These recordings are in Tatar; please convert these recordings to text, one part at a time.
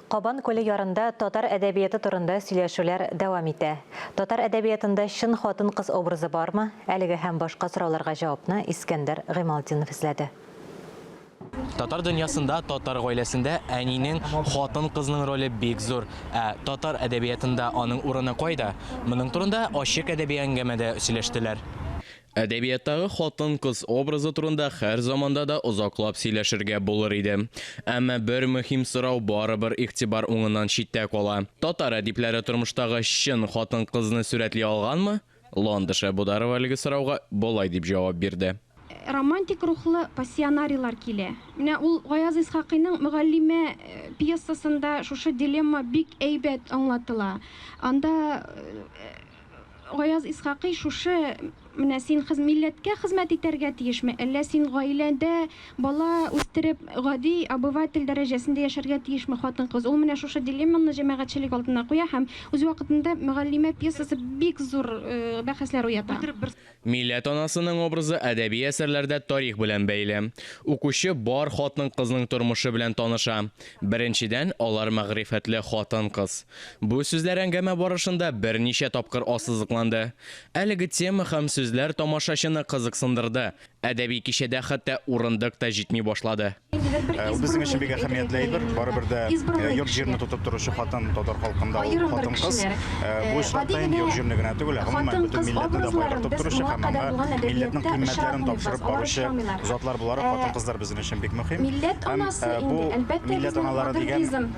Кабан күле ярында татар әдәбияты турында сөйләшүләр дәвам итә. Татар әдәбиятында чын хатын-кыз образы бармы? Әлеге һәм башка сорауларга җавапны Искәндәр Гыймалтдинов эзләде. Татар дөньясында, татар гаиләсендә әнинең, хатын-кызның роле бик зур. Ә татар әдәбиятында аның урыны кайда? Моның турында ачык әдәби әңгәмәдә сөйләштеләр. Әдәбияттагы хатын-кыз образы турында һәр заманда да озаклап сөйләшергә булыр иде. Әмма бер мөһим сорау барыбер игътибар уңыннан читтә кала. Татар әдипләре тормыштагы чын хатын-кызны сурәтли алганмы? Ландыш Әбүдарова әлеге сорауга болай дип җавап бирде. Романтик рухлы пассионарийлар килә. Менә ул Гаяз Исхакыйның Мөгаллимә пьесасында шушы дилемма бик әйбәт аңлатыла. Анда Гаяз Исхакый шушы, менә син хез милләткә хезмәт итәргә тиешме, әллә син гаиләдә бала үстереп, гади обыватель дәрәҗәсендә яшәргә тиешме хатын-кыз? Ул менә шушы дилемманы җәмәгатьчелек алдына куя һәм үз вакытында Мөгаллимә пьесасы бик зур бәхәсләр уята. Милләт анасының образы әдәби әсәрләрдә тарих белән бәйле. Укучы бар хатын-кызның тормышы белән таныша. Беренчедән, алар мәгърифәтле хатын-кыз. Бу сүзләр әңгәмә барышында берничә тапкыр ассызыкланды. Әлеге тема һәм сүзләр тамашачыны кызыксындырды. Әдәби кичәдә хәтта урындык та җитми башлады. Ул безнең өчен бик әһәмиятле әйбер. Барыбер дә йорт-җирне тотып торучы хатын татар халкында ул хатын-кыз. Бу очракта инде йорт-җирне генә түгел, ә гомумән бөтен милләтне дә кайгыртып торучы һәм аңа милләтнең кыйммәтләрен тапшырып баручы затлар буларак хатын-кызлар безнең өчен бик мөһим. Һәм бу милләт аналары дигән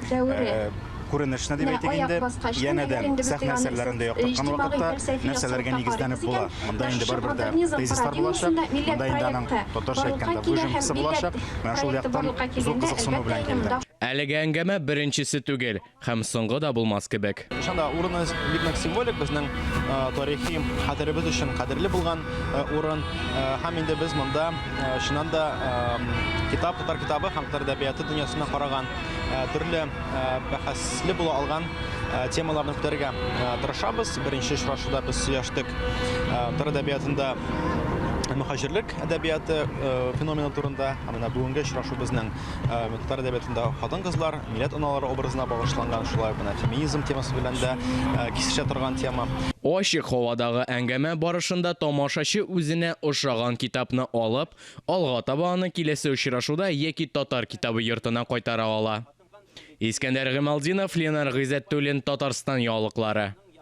күренешне дип әйтик инде, янәдән сәхнә әсәрләрендә яктырткан вакытта нәрсәләргә нигезләнеп була? Монда инде барыбер дә тезислар булачак, монда инде аның татарча әйткәндә выжимкасы булачак. Менә шул яктан зур кызыксыну белән килдем. Әлеге әңгәмә беренчесе түгел һәм соңгы да булмас кебек. Чыннан да, урыны бик нык символик, безнең тарихи хәтеребез өчен кадерле булган урын. Һәм инде без монда чыннан да китап, татар китабы һәм татар әдәбияты дөньясына караган төрле бәхәсле була алган темаларны күтәрергә тырышабыз. Беренче очрашуда без сөйләштек татар әдәбиятында мөхаҗирлек әдәбияты феномены турында. Ә менә бүгенге очрашу безнең татар әдәбиятында хатын-кызлар, милләт аналары образына багышланган, шулай ук менә феминизм темасы белән дә кисешә торган тема. Ачык һавадагы әңгәмә барышында тамашачы үзенә ошаган китапны алып, Алга таба аны киләсе очрашуда яки Татар китабы йортына кайтара ала. Искәндәр Гыймалтдинов, Ленар Гыйзәтуллин, Татарстан яңалыклары.